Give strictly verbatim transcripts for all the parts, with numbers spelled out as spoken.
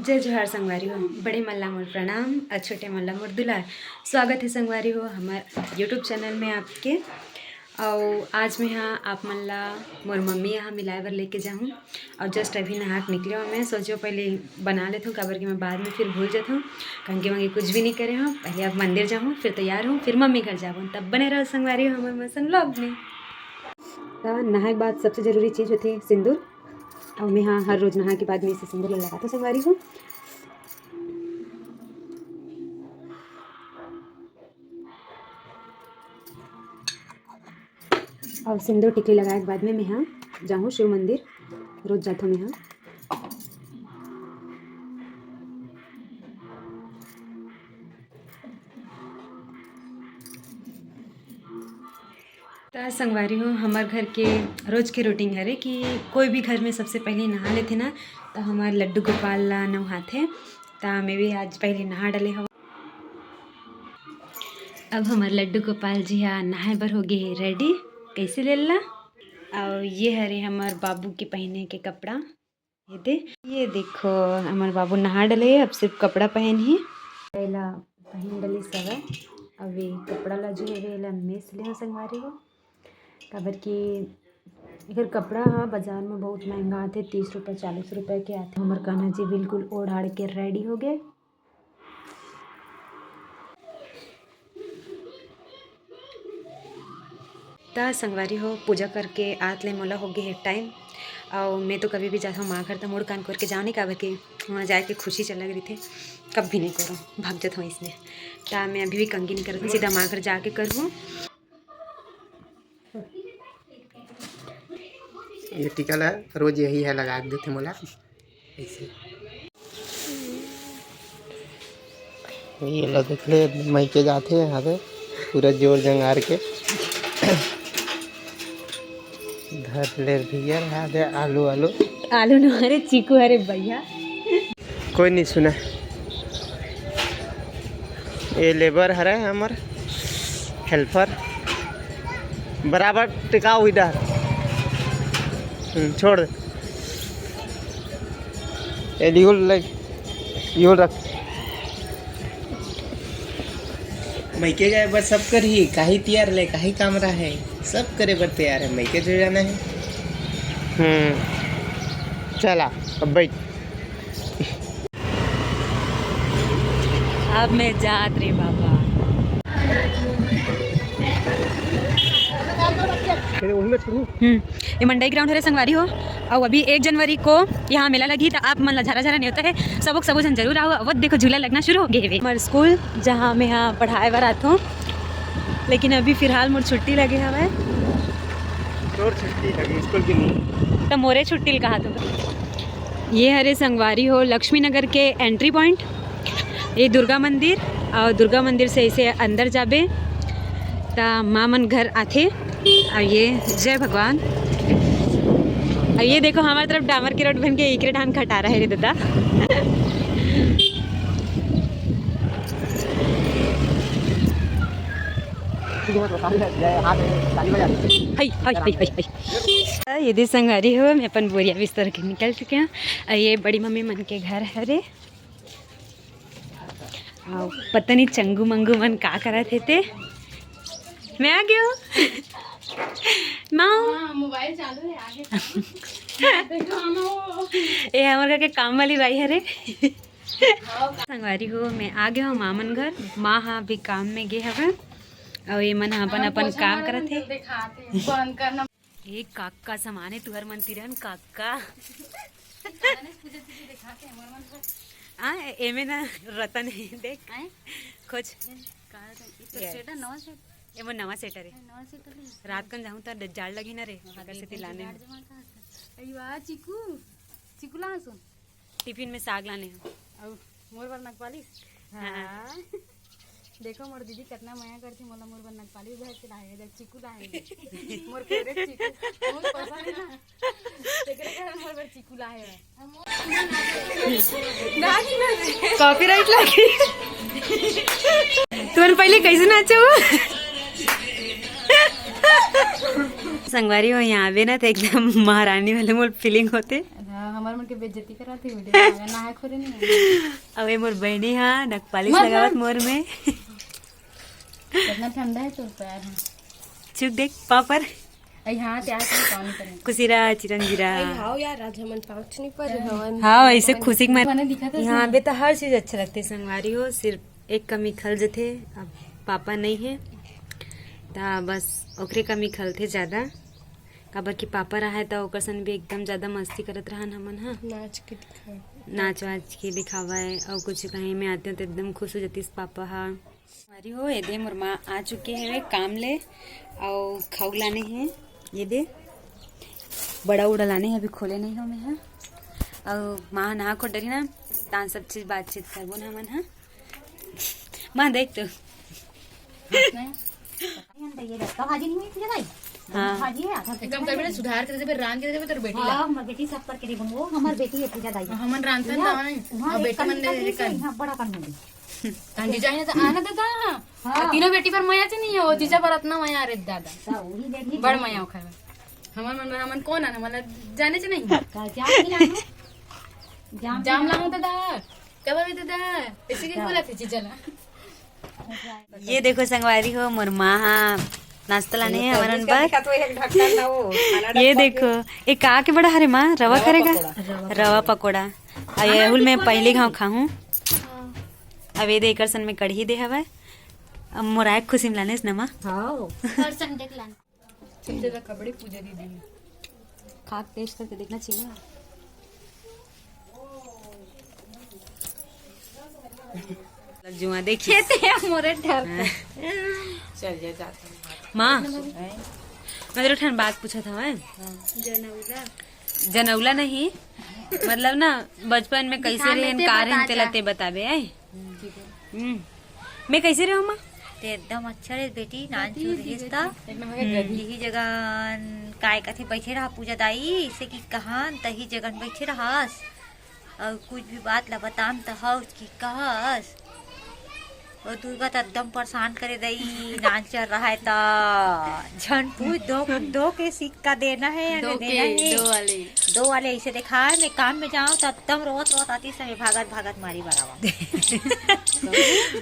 जय जोहार संगवारी हो, बड़े मन ला मोर प्रणाम अउ छोटे मन ला मोर दुलार। स्वागत हे संगवारी हो हमर YouTube चैनल में आपके। अउ आज मैं हा आप मन ला मोर मम्मी यहाँ मिलाए बर लेके जाहूँ। अउ just अभी नहा के निकले हूँ, मैं सोचे हूँ पहले बना लेथों, काबर कि मैं बाद में फिर भूल जाथों। कंघी वंघी कुछ भी नहीं करे हूँ, पहले अब मंदिर जाहूँ, फिर तैयार हूँ, फिर मम्मी घर जाबो। तब बने रहो संगवारी हो हमर मसन vlog में। त नहाए के बाद सबसे जरूरी चीज होथे सिंदूर। अउ मैं हा हर रोज नहाए के बाद में इसे सिंदूर ला लगाथों संगवारी हो। अउ सिंदूर टिकली लगाए के बाद में मैं हा जाहूँ शिव मंदिर। रोज जाथों मैं हा। त संगवारी हो, हमर घर के रोज के routine हरे कि कोई भी घर में सबसे पहले नहा लेथे ना, त हमर लड्डू गोपाल ला नहाथे। त मैं भी आज पहले नहा डले हव। अब हमर लड्डू गोपाल जी हा नहाए बर हो गे हे ready। कैसे लेला? अउ ये हरे हमर बाबू के पहने के कपड़ा। ये दे, ये देखो, हमर बाबू नहा डले, अब सिर्फ कपड़ा पहन ही। पहला पहन डले सवे, अब ये कपड़ा ला जो है, एला मेस ले हो संगवारी हो, काबर कि एकर कपड़ा हा बाजार में बहुत महंगा आथे, तीस रुपये, चालीस रुपये के आथे। हमर कान्हा जी बिल्कुल ओढ़ आड़ के ready हो गए। त संगवारी हो, पूजा करके आत ले मोला हो गे हे time। अउ मैं तो कभी भी जाथों माँ घर, त मुड़ कान कोर के जाओ नहीं, काबर के वहाँ जाए के खुशी च अलग रहिथे। कभी नहीं करो, भाग जाथों इसने। त मैं अभी भी कंघी नहीं करत हूँ, सीधा माँ घर जाके करहूँ। ये टीका ला रोज यही है लगा के देथे मोला। ऐसे। ये ला देख ले, मइके जाथे हवे पूरा जोर जंगार के। धर ले भैया, रहा दे आलू, आलू। आलू न हरे, चीकू हरे भैया। कोई नहीं सुना। ये labour हरे हमर helper, बराबर टिकाऊ इधर। हम्म, छोड़ दे। ए, लियोल ले, लियोल रख। मइके जाए बर सब करही, काहीं तियार ले, काहीं काम रहे, सब करे बर तैयार हे, मइके जो जाना हे। हम्म, चला, अब बैठ। अब मैं जात रे बाबा। हम्म, ये मंडई ground हरे संगवारी हो। अउ अभी एक जनवरी को यहाँ मेला लगही, त आप मन ला झारा झारा नेवता हे, सबो सबो झन जरूर आओ। अब देखो, झूला लगना शुरू हो गए हवे। हमर स्कूल, जहाँ मैं यहाँ पढ़ाए बर आथों, लेकिन अभी फिलहाल मोर छुट्टी लगे हवय। तोर छुट्टी लगे, स्कूल के नहीं। त मोरे छुट्टी ल कहा तो। ये हरे संगवारी हो लक्ष्मी नगर के entry point, ये दुर्गा मंदिर, अउ दुर्गा मंदिर से ऐसे अंदर जाबे त माँ मन घर आथे। अउ ये जय भगवान, अउ ये देखो हमर तरफ डामर के रोड बन के एकरे डाहन खटारा हे रे दादा। हाय, हाय, हाय, हाय, हाय। ये दे संगवारी हो, मैं अपन बोरिया बिस्तर के निकल चुके हूँ। अउ ये बड़ी मम्मी मन के घर हरे। अउ पता नहीं चंगू मंगू मन का करत हे ते। मैं आ गयो। माँ। हाँ, मोबाइल चालू है, आगे। देखो, हम वो। ये हमर घर के काम वाली बाई हरे। संगवारी हो, मैं आ गए हूँ माँ मन घर। माँ हा अभी काम में गे हवे, अउ ये मन हा अपन, हाँ, अपन पोछा काम मारो करत हे। दिखाते हैं, बंद करना। ए काका, सामान हे तुहर मन तिरन काका। आ, एमे ना रतन हे, देख। आए? खोज। कहाँ रतन? ये तो ये। Sweater नवा set। ये मोर नवा sweater हे। नवा sweater ले। रात कन जाहूँ त जाड़ लगही ना रे, हाँ, एकर सेती लाने हूँ। अरे वाह, चीकू, चीकू ला सुन। टिफिन में साग लाने हूँ। अउ मोर बर नखपालिश? हाँ। हाँ। देखो मोर दीदी कतना मया करथे, मोला मोर बर नखपालिश भर के लाए हे, देख चीकू लाए हे। मोर favourite चीकू। बहुत पसंद हे ना। तेकरे कारण मोर बर चीकू लाए हे। Copyright लागी। तुमन पहले कैसे नाचे हो? संगवारी हो यहाँ आबे ना त एकदम महारानी वाले मोर feeling होथे। हाँ, हमार मन के बेइज्जती करात हे वीडियो में, नहाए खोरे नहीं है। अबे मोर बहनी हा नखपालिश मत लगावत मत। मोर में। कितना ठंडा है तोर पैर हा। चुक देख पापर। आई हाँ, प्यार से पानी करें। खुशी रहा, चिरंजीवी रहा। आई हाव यार, आज हमन पाँच नहीं पर हवन। हाँ, ऐसे खुशी के मारे। मैंने दिखा था यहाँ पे तो हर चीज अच्छा लगता है संगवारी हो, सिर्फ एक कमी खल जथे, अब पापा नहीं है, ता बस ओकरे कमी खलथे ज्यादा। काबर कि पापा रहा है, त ओकर सन भी एकदम ज्यादा मस्ती करत रहन हमन हा। नाच के दिखावा। नाच वाच के दिखावा है, और कुछ कहीं में आते हो तो एकदम खुश हो जातीस पापा हा। अरे हो, ये दे मोर माँ आ चुके हैं काम ले, और खाऊ लाने हैं। ये दे बड़ा उड़ा लाने हैं, अभी खोले नहीं हो मैं हा। और माँ नहा को डरी ना, तान सब चीज बातचीत करबो ना हमन हा। माँ देख तो। ये रखता भाजी नहीं है, भाई। हाँ। भाजी है, आधा एकदम करबे ना, सुधार के देबे, रांध के देबे तोर बेटी ला। हाँ, हमर बेटी सब करके दे बनबो, हमर बेटी है पूजा दाई। हमन रांधन पूजा, दावा नहीं। वहाँ और एक बेटी कन मन निकाल दे के यहाँ बड़ा कन दे। तान जीजा है ना तो आना दादा। हाँ। तीनों बेटी पर मया से नहीं है, वो जीजा पर इतना मया रे दादा। तो वही देखी बड़ मया खाए। हमर मन, हमन कौन आना, मतलब जाने से नहीं। का जाम नहीं लाना? जाम जाम नहीं लाऊं दादा। कब अभी दादा? ऐसे की बोला थे जीजा ला। ये देखो संगवारी हो, मोर माँ हा नाश्ता लाने हैं हमारन बर। ये देखो, ये का के बड़ा हरे माँ, रवा करेगा, रवा पकोड़ा। और ये हुल में पहली घाव खाहूँ। अब ये दे एकर सन में कढ़ी दे हवय। अब मोराए खुशी में लाने नमा। हाँ। हर संडे के लाने। सबसे ज्यादा कबड्डी पूजा दीदी है। खा के टेस्ट करके देखना चाहिए ना। जुआ देखिए। खेते हैं मोरे डर। हाँ। चल जा, जाते हैं। माँ, मैं तेरे ठन बात पूछा था मैं। जनौला। जनौला नहीं, मतलब ना, बचपन में कैसे रहन, का रहन, तेला ते बताबे आए। हम्म। मैं कैसे रहूँ माँ? ते एकदम अच्छा रहे बेटी, नान चुर रहिस त। एक नंबर के गधी। यही जगह काय कथे बैठे रहा पूजा दाई, इसे कि कहान तही जगह बैठे रहस। और कुछ भी बात ला बताम त हौस कि कहस। और दुर्गा त एकदम परेशान करे दई, नान चल रहा है त। झन पूछ, दो, दो के सिक्का देना है या दो नहीं देना है? दो वाले। दो वाले ऐसे देखा है, मैं काम में जाऊँ त एकदम रोत रोत आती समय भागत भागत मारी बराबर।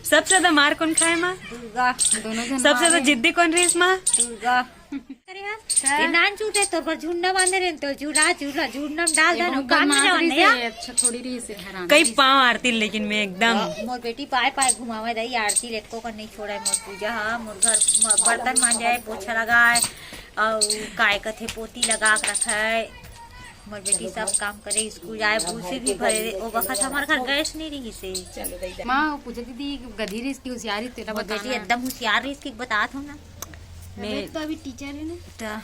सबसे ज्यादा मार कौन खाए माँ? दुर्गा। दोनों जन सबसे ज्यादा मारे। जिद्दी कौन रहीस माँ? दुर्गा। अरे यार, ये नान चूटे तोर पर झुंडा बांधे रहे तो झूला, झूला, झुंडा में डाल दे ना, काम में जाओ ना यार। अच्छा, थोड़ी रही से हैरान। कई पाँव आरती लेकिन मैं एकदम। मोर बेटी पाए पाए घुमावे दई, आरती लेटको कर नहीं छोड़े मोर पूजा हा, मोर घर म-, बर्तन मांजे, पोछा लगाए, और काय कथे पोती लगा के रखे। मोर बेटी सब काम करे, स्कूल जाए, भूसी भी भरे। ओ बखत हमार घर गैस नहीं रही से। माँ, पूजा दीदी गधी रहीस कि होशियार रहीस, तेला मोर बता बेटी ना। एकदम होशियार रहीस कि बतात हो ना। मैं मैं तो अभी टीचर है ना। त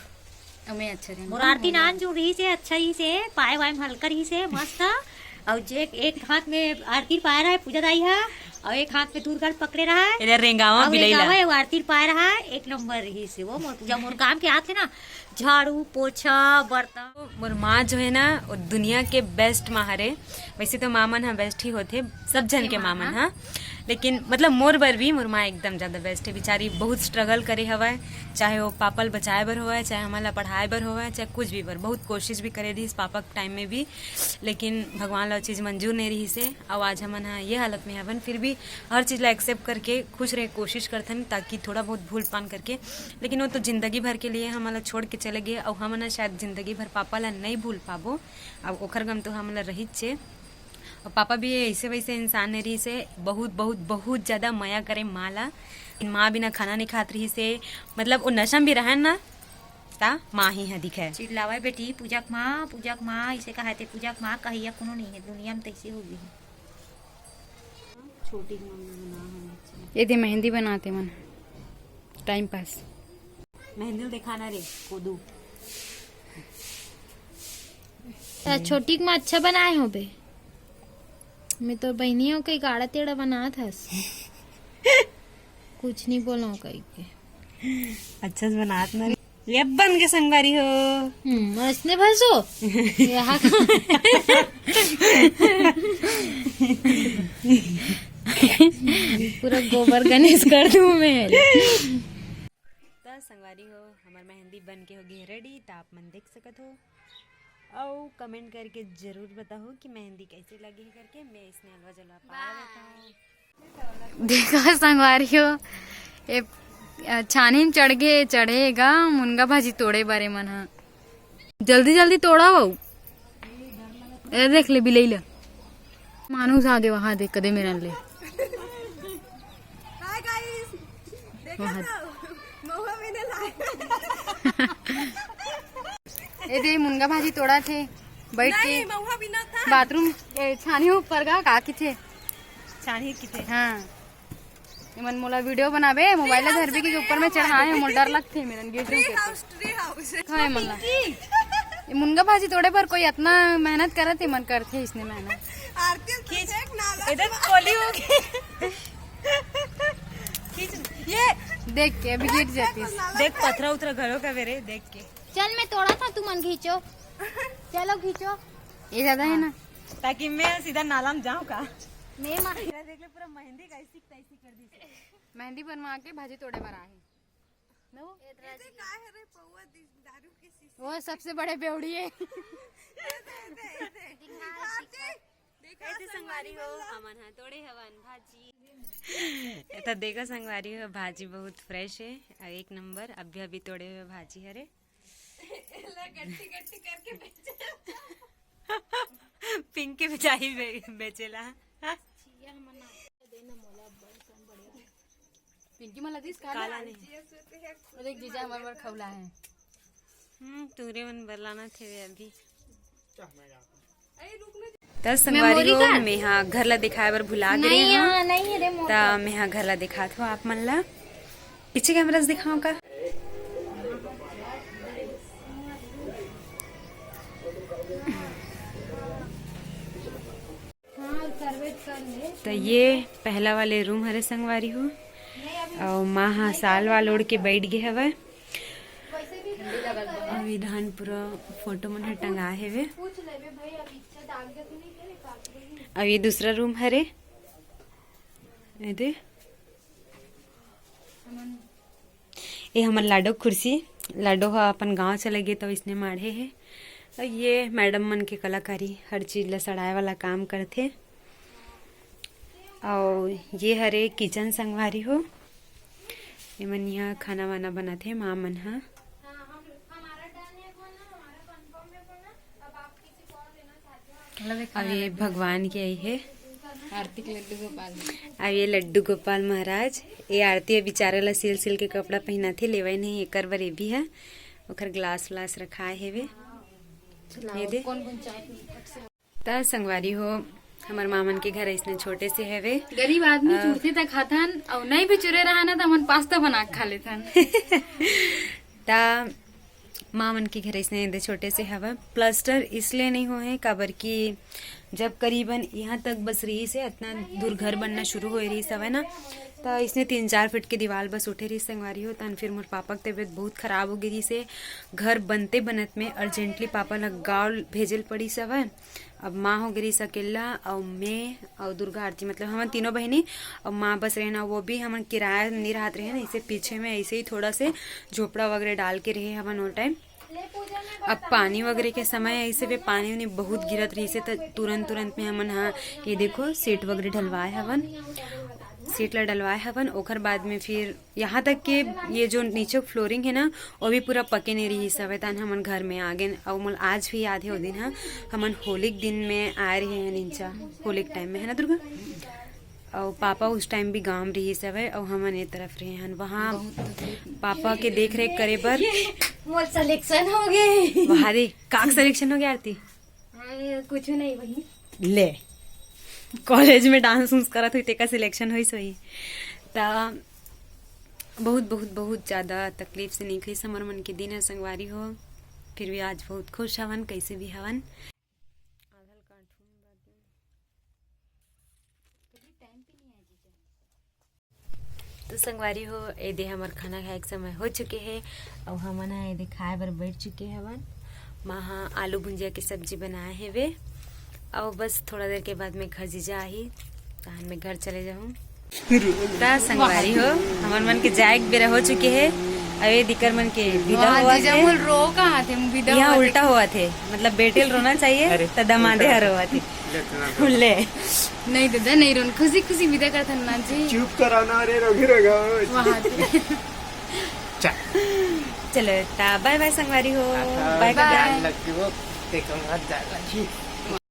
अब मैं अच्छा रहूँ। मोर आरती नान जो रहीस हे, अच्छा ही से, पाए वाए में हल्का रहीस हे, मस्त। और जे एक हाथ में आरती पाए रहा है पूजा दाई हा, और एक हाथ में दूर कर पकड़े रहा है। इधर रेंगावा और बिलई ला। रेंगावा है, वो आरती पाए रहा है, एक नंबर रहीस हे। वो मोर पूजा, मोर काम के हाथ है ना, झाड़ू, पोछा, बर्तन। मोर माँ जो है ना, वो दुनिया के बेस्ट माँ हरे। वैसे तो माँ मन हा बेस्ट ही होथे, सब झन सबके के माँ माँ मन मन हा। हा। लेकिन मतलब मोर बर भी मोर माँ एकदम ज्यादा बेस्ट है। बेचारी बहुत स्ट्रगल करे हवय, चाहे वो पापा ल बचाए बर होवय, चाहे हमन ला पढ़ाए बर होवय, चाहे कुछ भी बर, बहुत कोशिश भी करे रहीस पापा के टाइम में भी, लेकिन भगवान ला वो चीज मंजूर नहीं रहीस हे। अउ आज हमन हा ये हालत में हवन, फिर भी हर चीज ला एक्सेप्ट करके खुश रहे कोशिश करथन, ताकि थोड़ा बहुत भूल पान करके। लेकिन वो तो जिंदगी भर के लिए हमन ला छोड़ के चले गए, अउ हमन हा शायद जिंदगी भर पापा ला नहीं भूल पाबो। अब ओखर गम तो हमन ला रहिच हे। और पापा भी ऐसे वैसे इंसान नहीं रहीस हे, बहुत, बहुत, बहुत ज्यादा मया करे माँ ला। माँ बिना खाना नहीं खात रहीस हे, मतलब वो नशा में भी रहन ना, ता माँ ही हा दिखे। चिल्लावे बेटी, "पूजा के माँ, पूजा के माँ", इसे कहा थे, "पूजा के माँ" कहिया कोनो नहीं है दुनिया में, तैसे हो गई है। छोटी मम्मी बना हम। ये दे मेहंदी बनाते मन, टाइम पास। मेहंदी दिखाना रे, कोदू। त छोटी के माँ अच्छा बनाए हो बे। मैं तो बहनी हो, कई गाड़ा तेड़ा बनात हस। कुछ नहीं बोलो कई के। अच्छा से बनात ना रे। ये बन के संगवारी हो। हम्म, असने भसो। यहाँ का। पूरा गोबर गणेश कर दूँ मैं। त संगवारी हो, हमार मेहंदी बन के होगी रेडी, त आप मन देख सकत हो। अउ कमेंट करके जरूर बताओ कि मेहंदी कैसे लगे है करके। मैं इसने हलवा जलवा पा देता हूँ। देखा संगवारी हो, ये, अ, छानी में चढ़ गे, चढ़ेगा मुनगा भाजी तोड़े बारे मन हा। जल्दी जल्दी तोड़ा बाऊ। ए देख ले बिलई ला। मानुस आगे वहां देख कदे मेरन ले। हाय गाइस, देखा वहाँ। तो महुआ मैंने लाया। ए दे मुनगा भाजी तोड़ा थे बैठ के। नहीं, महुआ भी ना था। बाथरूम, ए, छानी ऊपर गा का किथे? छानी किथे? हाँ। एमन मोला वीडियो बनाबे, मोबाइल ला धरबे के ऊपर में चढ़ाए, मोला डर लगथे, मेरन गिर जाऊं के। Tree house, tree house. खाए मन ला। ये मुनगा भाजी तोड़े बर कोई इतना मेहनत करत हे, मन करथे इसने मेहनत। आरती खींच। देख ना, इधर कोली हो गई। खींच। ये देख के अभी गिर जाती। देख पथरा उथरा घरों का मेरे देख के। चल मैं तोड़ा था, तू मन खींचो। चलो खींचो। ये ज्यादा है ना? ताकि मैं सीधा नाला में जाऊं का? मैं मा- देख ले पूरा मेहंदी का ऐसी तैसी कर दी। मेहंदी बनवा के भाजी तोड़े बर आहे। नो? ये तो ये दे राजगीर। काय है रे पौवा दी-, दारू के शीशी। वो सबसे बड़े बेवड़ी है। ये दे, ये दे, ये दे। दिखा, दिखा। कैसे संगवारी हो? हमन हा तोड़े हवन भाजी। ये तो देखो संगवारी हो, भाजी बहुत फ्रेश है और एक नंबर, अभी अभी तोड़े हुए भाजी हरे। एला गट्टी गट्टी करके बेचे। पिंक के बिचाही बे-, बेचेला। पिंकी मन लगीस काला काला नहीं। नहीं। वो देख जीजा हमर बर खौला है। हम्म, तुहरे मन बर लाना थे अभी। त संगवारी हो, मेहा घर ला दिखाए बर भुला गे रहे हंव। त मेहा घर ला दिखात हंव आप मन ला। पीछे कैमरा से दिखाओ का। त ये पहला वाले रूम हरे संगवारी हो, अउ माँ हा साल वाल ओढ़ के बैठ गे हवय। अउ इधर पूरा फोटो मन ह टंगा हेवे। अउ ये दूसरा रूम हरे, ये दे। ये हमर लाडो कुर्सी, लाडो ह अपन गांव चले गे त इसने माढ़े हे। अउ ये मैडम मन के कलाकारी, हर चीज ला सड़ाए वाला काम करथे। अउ ये हरे किचन संगवारी हो, एमन इहाँ खाना वाना बनाथे माँ मन ह। अब ये भगवान के आई है। आरती के लड्डू गोपाल। अब ये लड्डू गोपाल महाराज, ये आरती अब बेचारा ला सिल सिल के कपड़ा पहनाथे, लेवाई नहीं एकर बर ये भी है। ओकर ग्लास व्लास रखाए हेवे। ये दे। कौन कौन चाय पी? त संगवारी हो, हमर माँ मन के घर अइसने छोटे से हेवे। गरीब आदमी अ, चुरथे त खाथन, अउ नहीं भी चुरे रहा ना त हमन पास्ता बना के खा लेथन। त माँ मन के घर अइसने दे छोटे से हवय। प्लास्टर इसलिए नहीं होए हे, काबर कि जब करीबन यहाँ तक बस रहिस हे, अतना दूर घर बनना शुरू होए रहिस हवय ना, त इसने तीन चार फीट के दीवार बस उठे रहिस संगवारी हो। तहन फिर मोर पापा के तबीयत बहुत खराब हो गे रहिस हे। घर बनते बनत में urgently पापा ल गाँव भेजे ल पड़िस हवय। अब माँ हो गे रहिस अकेला, अउ मैं अउ दुर्गा आरती, मतलब हमन तीनों बहिनी, अउ माँ बस रहे ना, वो भी हमन किराया नहीं रहत रहे ना, इसे पीछे में ऐसे ही थोड़ा से झोपड़ा वगैरह डाल के रहे हमन वो टाइम। अब पानी वगैरह के समय ऐसे भी पानी उनी बहुत गिरत रहिस हे, त तुरंत तुरंत में हमन हा ये देखो सीट वगैरह ढलवाए हवन, सीट ला डलवाए हवन। ओकर बाद में फिर यहाँ तक के ये जो नीचे फ्लोरिंग है ना, वो भी पूरा पके नहीं रहिस हवय, तहन हमन घर में आ गेन। अउ मोला आज भी याद है वो दिन ह, हमन होली के दिन में आए रहे हैं नीचा, होली के टाइम में, है ना दुर्गा? अउ पापा उस टाइम भी गाँव में रहिस हवय, अउ हमन ए तरफ रहे हन। वहाँ पापा के देख रेख करे बर मोर सिलेक्शन हो गे। वहाँ रे, का सिलेक्शन हो गया आरती? अरे, कुछ नहीं बहिनी। ले, कॉलेज में डांस उंस करत हुई, तेका सिलेक्शन होइस होही। त बहुत, बहुत, बहुत ज़्यादा तकलीफ से निकलिस हमर मन के दिन ह संगवारी हो, फिर भी आज बहुत खुश हवन, कैसे भी हवन। तो संगवारी हो, ए दे हमर खाना खाए के समय हो चुके हे, अउ हमन ह ए दे खाए बर बैठ चुके हवन। माँ ह आलू भुंजिया के सब्जी बनाए हेवे, अउ बस थोड़ा देर के बाद में खजीजा आही, तहन मैं घर चले जाहूँ। त संगवारी हो, हमर मन के जाए के बेरा हो चुके हे, अबे दिकर मन के विदा हुआ थे। मोर रो कहाँ थे, विदा हुआ थे। उल्टा हुआ थे, मतलब बेटे ल रोना चाहिए, अरे, त दमादे ह रोवा थे। ले, ले। नहीं दादा, नहीं रोन, खुशी खुशी विदा करथन ना जी। चुप करा ना रे, रोगी रोगा। वहाँ थे। चलो, ता bye bye संगवारी हो। Bye bye। लग गई वो, देखो, मत जा, लगी।